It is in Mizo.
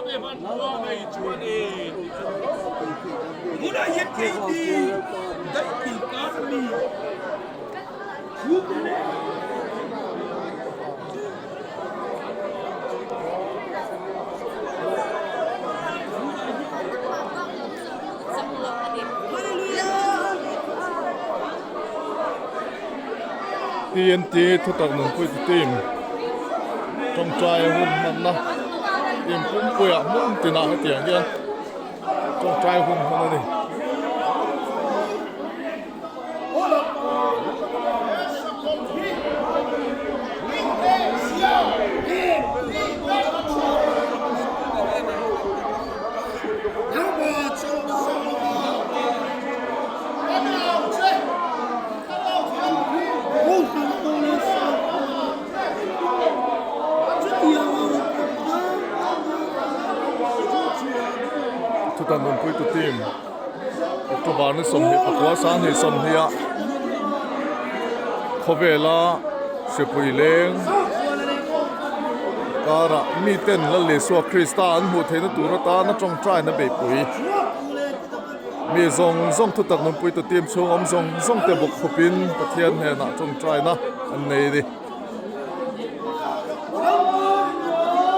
TNT thutak nunpui tu team tawngtai hun hmanna team pumpuiah hmun tinah hetiang hian tawngtai hun hman a ni. Thutan nunpuitu team October ni 24 sanghnih 20 ah khawvela hripui leng karah miten Lal Isua Krista an hmuh theihna tur atana tawngtaina beihpui. Mi zawng zawng thutak nunpuitu team chhung awm zawng zawng te bawk khawpin Pathian hnenah tawngtaina an nei a ni.